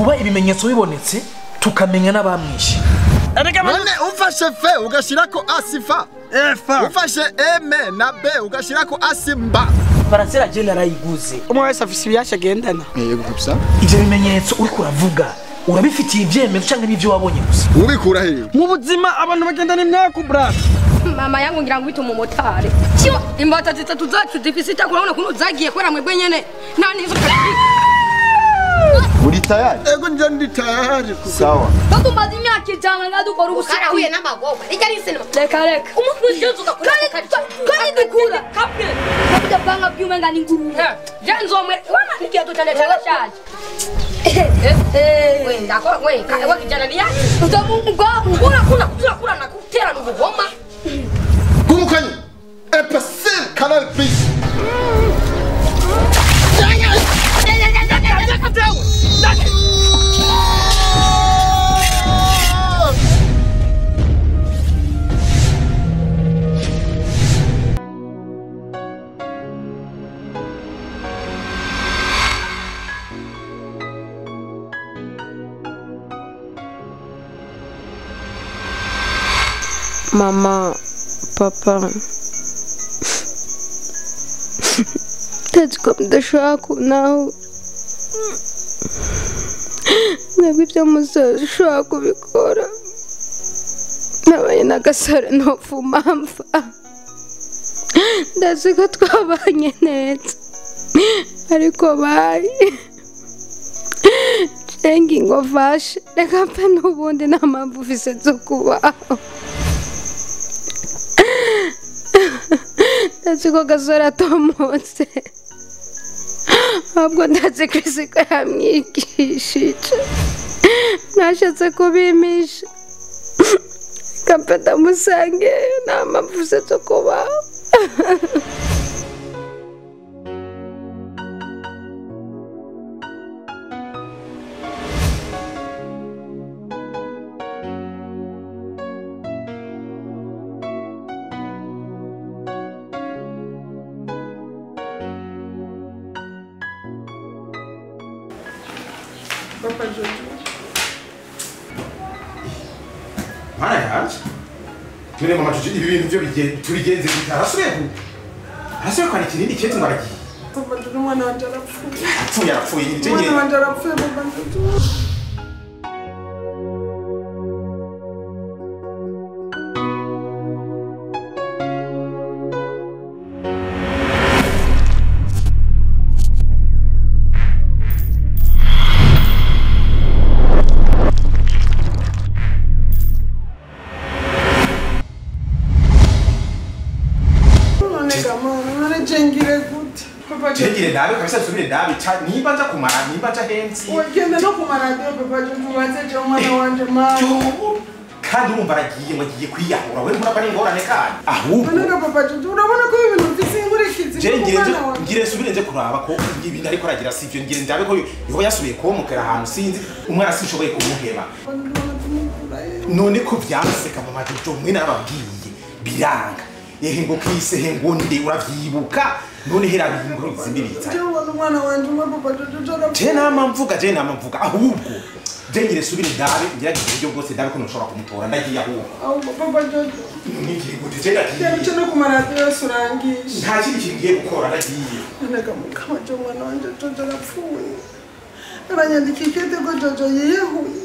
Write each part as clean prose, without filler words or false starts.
Kuba ibimenyetso bibonetse tukamenya n'abamwishe. None umfashe F ugashirako asifa F, ufashe M na B ugashirako asimba. Parasera je narayiguze. Umwe wese afise ibiyasha agendana. Yego kabisa. Ivyo bimenyetso uri kuravuga urabifitiye ivyemezo canke n'ivyo wabonye gusa? Ubikura he? Mu buzima abantu bagendana imyaka bra. Mama yangu ngira ngo wite umumotari. Cyo imbata zitatu zacu zifise itakurabona kuntu zagiye kubera mwebwe nyene. Nta nizo. Uri tayari? Ego nje ndi tayari. Sawa. Bakumbaza imyaka ijana ngadukora ubusa. Karahuye n'amagorwa. Ijya ari sinema. Reka reka. Umuntu ujuzuka kuri kandi dukura. Kapre. Kapre banga byume ngani nguru. Je nzomwe wana nikiye tutane cyarashaje. We ndako we we kijana ni yaki. Utamungwa ngura kuna kuzura kura na kutera n'ubugoma. Gumukanye. EPC Canal Plus. Mama, papa, ndazi ko mudashobora kuntaho mwebwe ibyo musozi ushobora kubikora. Nabaye n'agasore ntopfuma mpfa. Ndazi ko twabanye neza ariko bayi cenga ingofashe reka mpe n'ubundi nta mpamvu ufise zo kubaho. Ndazi ko gasore atomotse ahubwo ndazi ko isiko yamwigishije mwashatse kubimisha reka mpe ndamusange nta mpamvu ufise zo kubaho. Papa Jojo. Mana yanje. None mama Jojo ibi bintu byo tubigenze gute? Arasubiye ku. Arasubiye kwandikira indi kete ngo aragiye. Papa Jojo umwana wanje arapfuye. Arapfuye arapfuye. Umwana wanje arapfuye Papa Jojo. Jengire nawe kabisa nsubire nawe nimba nja kumara nimba nja henzi. Ugenda no kumara radio Papa Jojo ubanze je umwana wanje mama. Kandi urumva aragiye ngo agiye kwiyahura we muraba ari ingorane kandi. Ahubwo none Papa Jojo urabona ko ibintu mfise inkurikizi. Jengire ngire nsubire nje kuraba ko ibintu ariko aragira sivyo ngire ndabe ko yoba yasubiye komokera ahantu sinzi umwana sinshoboye kumuheba. None ko vyanseka mama Jojo mwe narababwiye biranga. Ehe ngo kise he ngo nde uravyibuka none hera binguru izimbiritsa. Je ubona umwana wanje umwe Papa Jojo arapfuye. Je nama mvuga ahubwo je ngire subire ndabe ngerageze uburyo bwose ndabe ko nshobora kumutora ndagiye ahubwo. Ahubwo Papa Jojo ngiye gute je ndagiye. Je no kumara yose urangisha. Nta kindi kintu ngiye gukora ndagiye. None mukama je umwana wanje Jojo arapfuye. Aranyandika ikete ko Jojo yiyahuye.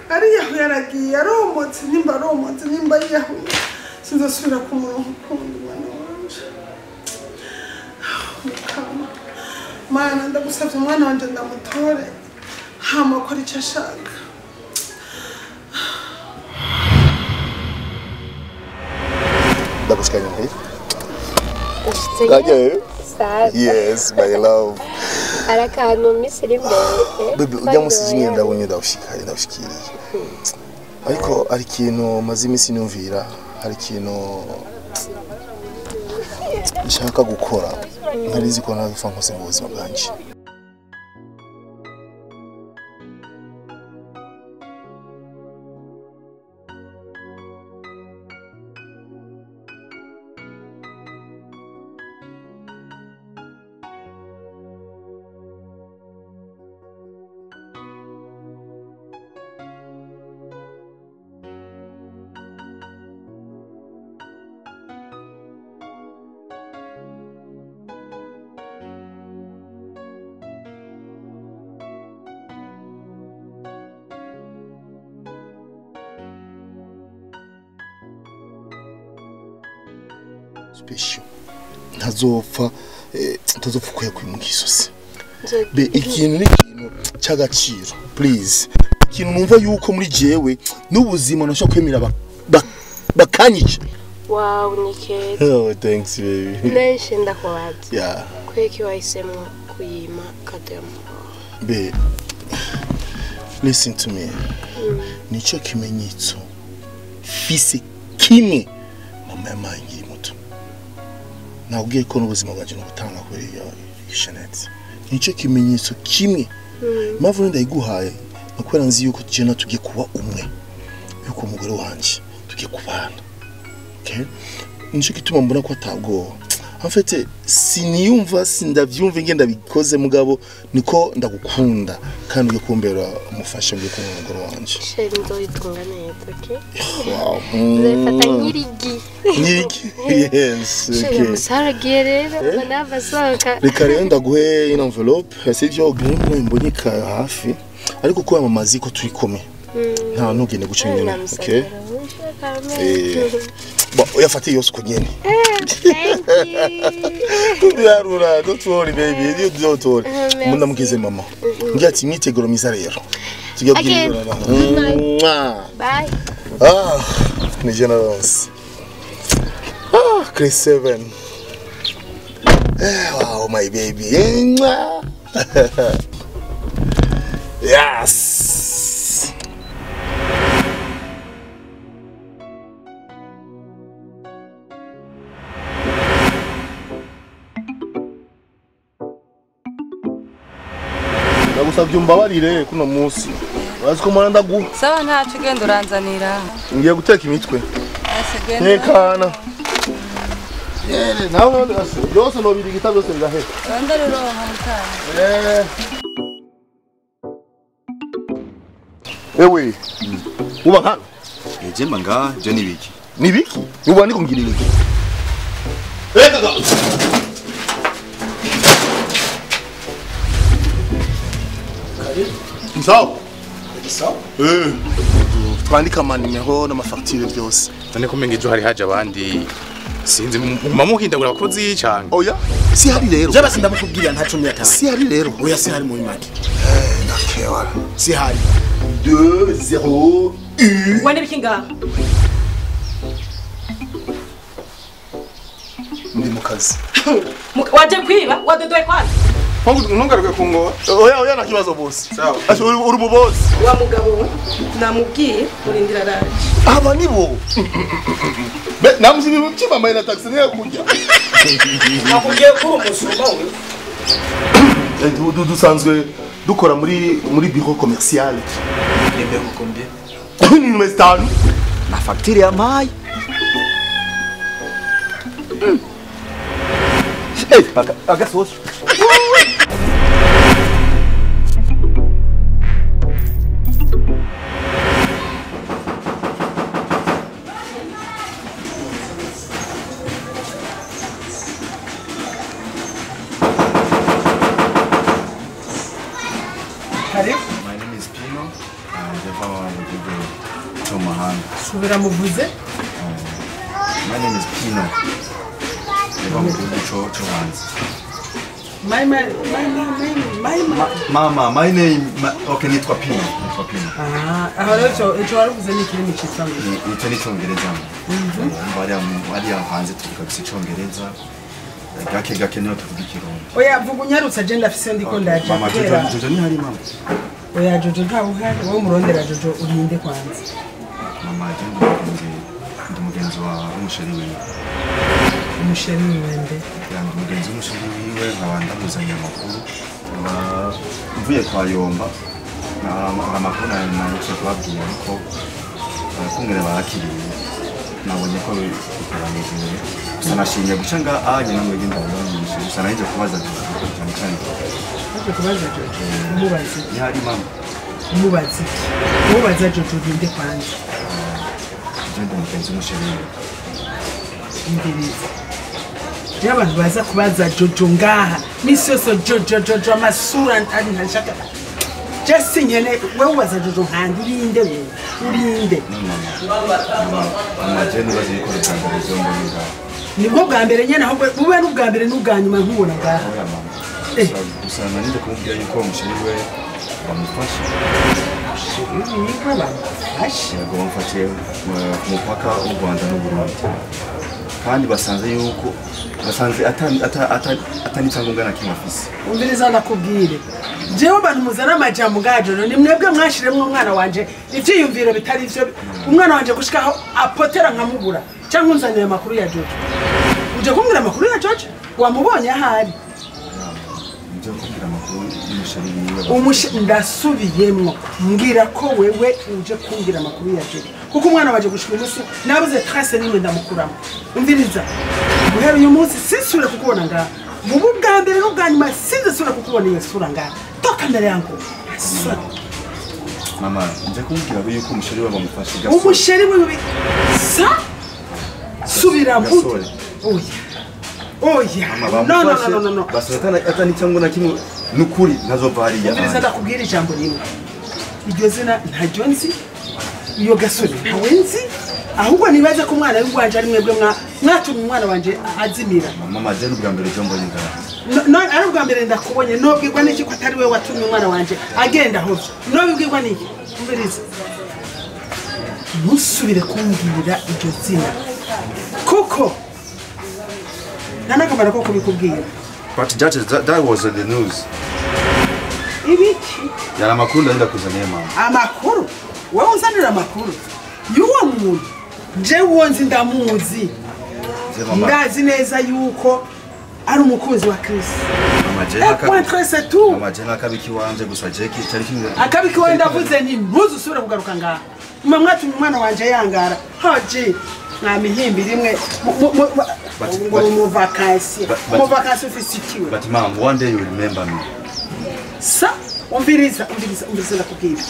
Ariyahuye aragiye aromotse nimba aromotse nimba yiyahuye. Sinzasubira kumuronka ukundi umwana wanje. Mukama Mana ndagusavye umwana wanje ndamutore hama akora icyo ashaka. Ndagushikanye muhira. Yes, my love. Arakantu minsi iri imbere. Baby, ujya munsi jimwe ndabonye ndawushikanye ndawushikiriye. Ariko ari ikintu maze iminsi numvira, hari ikintu nshaka gukora ntarizi ko nagapfa nkose mu buzima bwanje. Special. Ntazopfa ntazopfa kuya kwimukisosi. Be ikintu n'ikintu cy'agaciro please. Ikintu numva yuko muri jewe n'ubuzima nashaka kwemera bakanyica. Wow, Nikete. Oh, thanks baby. Neshe ndakubaza. Yeah. Kweki wahisemo kuyima kademo. Be listen to me. Nico kimenyetso fise kimwe mama yampaye nkiri muto. Nakubwiye ko n'ubuzima bwanje n'ubutanga kubera iyo shenete. Nico kimenyetso kimwe. Impamvu ndayiguhaye nakubera nzi yuko tugenda tugiye kuba umwe. Yuko umugore wanje tugiye kubana. Okay? Nico gituma mbona ko atabwoba. En fait siniyumva sindavyumva ingenda bikoze mugabo niko ndagukunda kandi ugiye kumbera umufasha ngiye kuba umugore wanje. Chérie nzoyitunga neza, okay? Wow. Nzayifata nk'irigi. Nk'irigi? Yes. Chérie musaragiye rero nava sohoka. Reka rero ndaguhe ino envelope sivyo green mbonyeka hafi ariko ko amamazi ko turi kumwe. Nta ntugende guca nyene, okay? Bon, uyafate yose uko nyene. Thank you. Yarura, don't worry baby, you don't worry. Mundamukize mama. Ngiye ati imyiteguro myiza rero. Tugiye kugira. Bye. Ah, ni generous. Ah, Chris 7. Wow, my baby. Yes. Ndagusabye umbabarire kuno munsi. Urazi ko mwana ndaguha. Sawa ntacu genda uranzanira. Ngiye guteka imitwe. Tekana. Yere nawe byose no birigita byose birahera. Ndandaruronka mutana. Ewe. Uba hano. Eje manga je nibiki. Nibiki? Uba niko ngira ibiki. Reka. Sawa. Sawa. Twandika amanimero n'amafacture byose. None ko menga ejo hari haje abandi sinzi muhindagura abakozi cyane. Oya, si hari rero. Je basi ndamukubwira nta 15. Si hari rero. Oya si hari muri make. Nakewara. Si hari. 2 0 U. Wende bikinga. Ndi mukazi. Waje kwiba wadodoye kwanza. Ntungaruke kungora. Oya oya nta kibazo boss. Sawa. Uri mu boss. Wa mugabo namubwiye urindira araje. Aba nibo. Be namushimye mu mama ina taxi niyo kujya. Nakubwiye ko uri umusuma we. Dusanzwe dukora muri bureau commercial. Nimero combien? Ni numero 5. Na facture ya mai. Eh, agasosi. My name is Pino. I'm Tomahanga. Subira muvuze? My name is Pino. My Mama, my name, okay, nitwa Pino, nitwa Pino. Ah, aho rero ico waruvuze ni ikirimi citwa ngo? Ico ni icongereza. Bariya hanze tuvuga gusa icongereza. Gake gake niho tuvuga ikirundi. Oya, vuga unyarutse agenda afise ndiko ndaje. Mama, Jojo ni hari mama. Oya, Jojo ntawe uhari, wowe murondera Jojo urinde kwanza. Mama, je ndi mugenzi wa umusheri wiwe. Umusheri wiwe nde? Ya, ndi mugenzi w'umusheri wiwe nkaba ndamuzaniye amakuru. Mvuye kwa Yomba, amakuru narutse kubabwira ariko kungere bakiriye. Nabonye ko bitabanejeje. Gusa nashimye guca nga anye namwe ndabona gusa naje kubaza Jojo cyane cyane. Naje kubaza Jojo. Umubaze. Ni hari mama. Umubaze. Umubaza Jojo urinde kwanza. Je ndi mugenzi w'umusheri wiwe. Imbiriza. Je abantu baza kubaza Jojo ngaha. Misi yose Jojo Jojo amasura ari ntashaka. Just nkene wewe ubaza Jojo nkandi urinde wewe. Urinde. Mama, je nibaze yuko rutangarezo mbona ngaha. Nibwo bwa mbere nyene ahubwo bube n'ubwa mbere n'ubwa nyuma nkubona ngaha. Oya mama. Gusa naninde kumubwira yuko umusheri we bamufashe. Wiwe bamufashe? Yego bamufatiye ku mupaka w'u Rwanda n'u Burundi. Kandi basanze yuko basanze atani cyangombwa na kimwe afise. Umviriza ndakubwire. Jewe abantu muzana amajambo ngajo ni mwebwe mwashiremwe umwana wanje ivyiyumviro bitari ivyo umwana wanje gushikaho apotera nkamubura cyangwa unzanira amakuru ya Jojo. Uje kumbwira amakuru ya Jojo? Wamubonye ahari? Nje kumbwira amakuru y'umusheri wiwe. Ndasubiyemwo mbwira ko wewe uje kumbwira amakuru ya Jojo. Kuko umwana waje gushika umunsi nabuze trace nimwe ndamukuramo. Umviriza. Guhera uyu munsi sinsubire kukubona ngaha. Mubu bwa mbere n'ubwa nyuma sinzisubira kukubona iyo sura ngaha. Toka mbere yangu. Sura. Mama, nje kumbwira yuko umusheri we bamufashe gasore. Umusheri wiwe sa subira mbuto. Oya. Oya. No no no no no. Basatana atani cyangwa na kimwe nukuri ntazova hariya. Umviriza ndakubwira ijambo rimwe. Iryo zina ntaryo nzi. Iyo gasore ntawe nzi. Ahubwo nibaze ko umwana w'ingwanje ari mwebwe mwatumye umwana wanje azimira. Mama je n'ubwa mbere je mbonye ngaha. No ari ubwa mbere ndakubonye nobwirwa n'iki ko atari wewe watumye umwana wanje agenda hovyo. Nobwirwa n'iki? Umviriza. Ntusubire kumbwira iryo zina. Kuko nanakamara ko kubikubwira. But judge that was the news. Ibiki? Yari amakuru ndakuzaniye mama. Amakuru? Wewe unzanira amakuru? Yuwo muntu je wonzi ndamuzi. Ndazi neza yuko ari umukunzi wa Chris. Mama je nakabiki wanje gusa je cyari kimwe. Akabiki wanje ndavuze nti ntuzu usubire kugaruka ngaha. Mama mwatumye umwana wanje yangara. Haji nta mihimbi rimwe ngo mu vacances. Mu vacances ufisikiwe. But mom, one day you will remember me. Sa umviriza ndakubwira.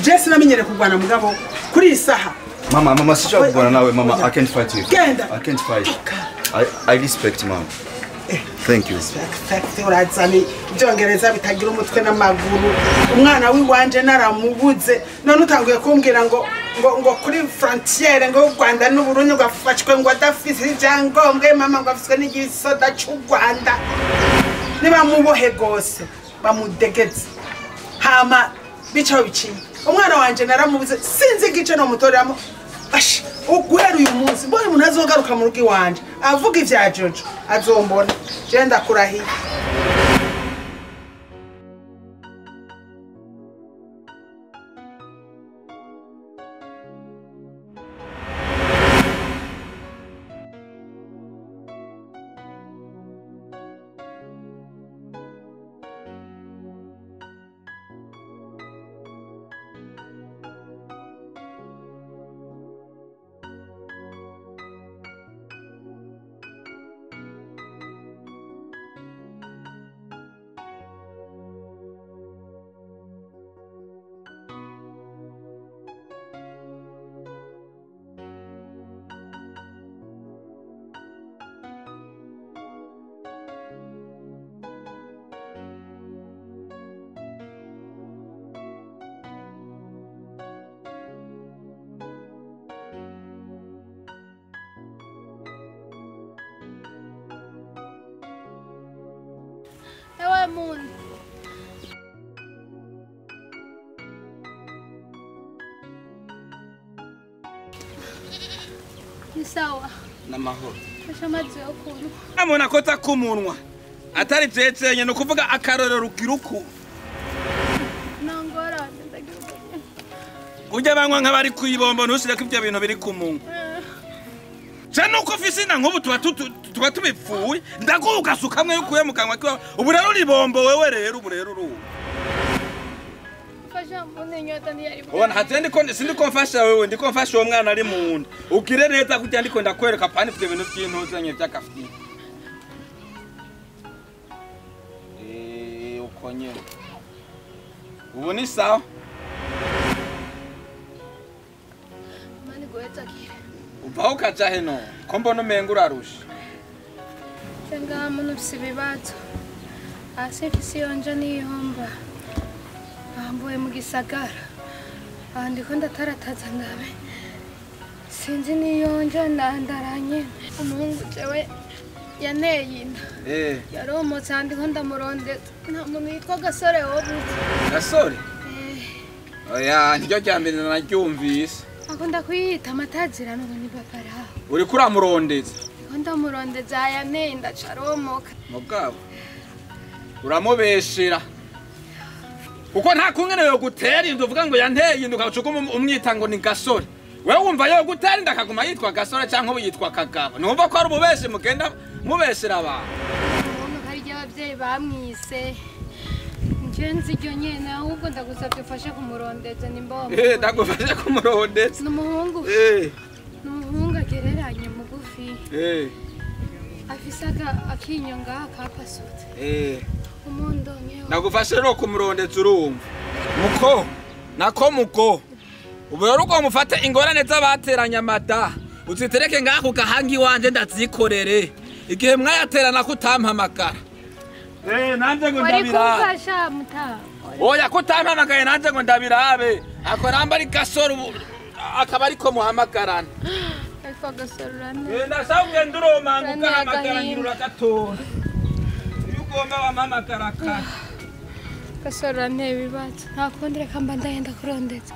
Jesse namenyere kurwana mugabo kuri isaha. Mama, mama sishobora kurwana nawe mama. I can't fight you. Genda. I can't fight. I respect mom. Thank you. Respect urazani ibyongereza bitagira umutwe n'amaguru. Umwana wiwanje naramubuze none utanguye kumbwira ngo ngo kuri frontiere ngo Rwanda n'u Burundi ngo afashwe ngo adafise ibyangombwa mama ngo afiswe n'igisoda cy'u Rwanda. Niba mubohe gose bamudegeze. Hama bicaho biciye. Umwana wanje naramubuze sinzi igice no mutoreramo. Ash uguhera uyu munsi mbonye umuntu azogaruka mu rugo iwanje avuga ivya Jojo azombona je ndakurahiye. Moon. Ni sawa. Namahoro. Fasha amazi yo kunywa. Amona ko takumunwa. Atari jejenye no kuvuga akarorero rukiruku. Nangora ndagira. Ujya banywa nk'abari kuyibombo ntushire ko ibyo bintu biri kumunwa. Je nuko fisi na nkubu tuba tubipfuye ndaguka sukamwe yukuye mu kanwa kiwa ubu rero uribombo wewe rero ubu rero uru. Fasha mbone nyota ntiyari. Ubona hate ndiko sindiko mfasha wewe ndiko mfasha uwo mwana ari mu nda. Ugire neza kujya ndiko ndakwereka pani ivyo bintu by'intuzanye by'akafiti. Uko nyene. Ubu ni sawa. Mani goeta kire. Uvaho ukaja heno ko mbona umenga urarusha. Cyangwa muntu ufise ibibazo. Hasi mfise iyo niyomba. Mvuye mu gisagara. Ndiko ndatarataza ndabe. Sinzi niyo nja ndandaranye. Umuhungu jewe yanteye inda. Yaromotse ndiko ndamurondeza. Nta muntu yitwa Gasore wobuze. Gasore? Oya, niryo rya mbere naryumvise. Akunda kwiyita amatazira none ni babara. Uriko uramurondeza? Ndiko ndamurondeza yanteye inda aromoka. Mugabo uramubeshera. Kuko nta kungene yo gutera inda uvuga ngo yanteye inda ukaca umwita ngo ni Gasore. Wewe wumva yo gutera inda akaguma yitwa Gasore canke ubu yitwa Kagabo. Numva ko ari ububeshi mugenda mubeshera abantu. Umuntu hari igihe abavyeyi bamwise. Nje nzi iryo nyene ahubwo ndagusabye ufashe kumurondeza nimba wamubonye. Ndagufashe kumurondeza. N'umuhungu. N'umuhungu agereranye mugufi. Afise akinyo ngaha kapasutse. Umundonye. Ndagufashe rero kumurondeza urumva. Muko nako muko. Ubu rero ugomba ufate ingorane z'abateranya amata uzitereke ngaha ku gahanga iwanje ndazikorere igihe mwayaterana kutampamagara. Nanje ngo ndabirabe. Wari muta. Oya kutampamagaye nanje ngo ndabirabe. Ako namba ari Gasore akaba ariko muhamagarana. Ariko Gasore urane. Ndashaka ugenda uromanga ugahamagara nyirura gatora. Iyo ugomba wampamagara kare. Gasore uranteye ibibazo. Nta kundi reka mba ndagenda kurondeza.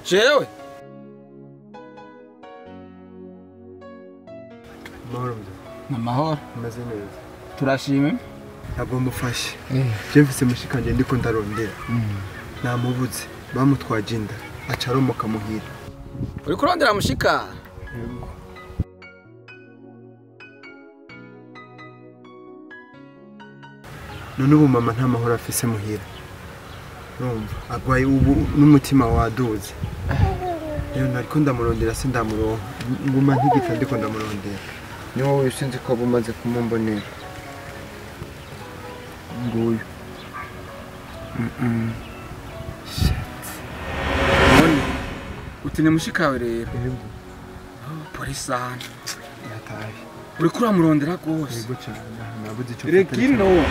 Jewe Amahoro mzee. Amahoro. Umeze neza. Turashimye. Ntabwo mufashe. Je mfise mushikanje ndiko ndarondera. Namubuze bamutwaje inda aca aromoka muhira. Uriko urondera mushika? Yego. None ubu mama nta mahoro afise muhira. Urumva agwaye ubu n'umutima waduze. Rero nariko ndamurondera se ndamuronka. Nguma ntigita ndiko ndamurondera. Ni wowe usinzi ko bumaze kumumbonera. Nguyu. None uti ni mushikawe rero. Yego. Polisi hano. Yataye. Uriko uramurondera gose. Yego cyane. Nabuze ico. Reka ino.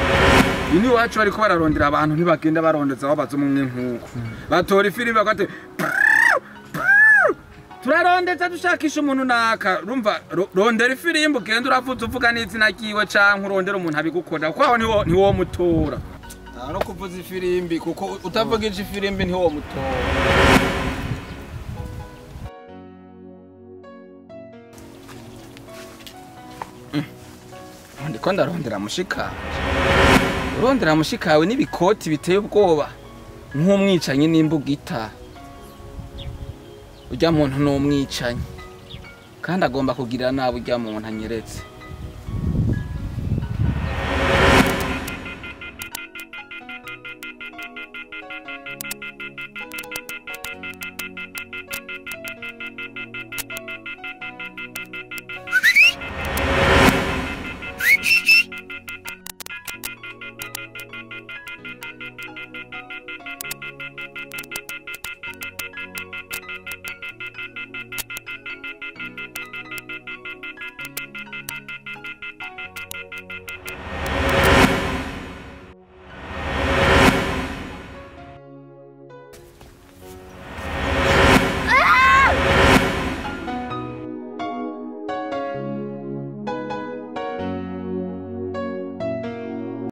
Ini wacu bariko bararondera abantu ntibagenda barondeza babaza umwe nkuko. Batora ifiri bagate. Turarondeza dushakisha umuntu naka. Urumva rondera ifirimbo ugenda uravuza uvuga n'izina ryiwe canke urondera umuntu abigukora kuko aho niwo mutora. Nta no kuvuza ifirimbi kuko utavugije ifirimbi ntiwo mutora. Ndiko ndarondera mushika. Urondera mushikawe n'ibikoti biteye ubwoba nk'umwicanyi n'imbugita. Urya muntu n'umwicanyi kandi agomba kugira nabi urya muntu anyeretse.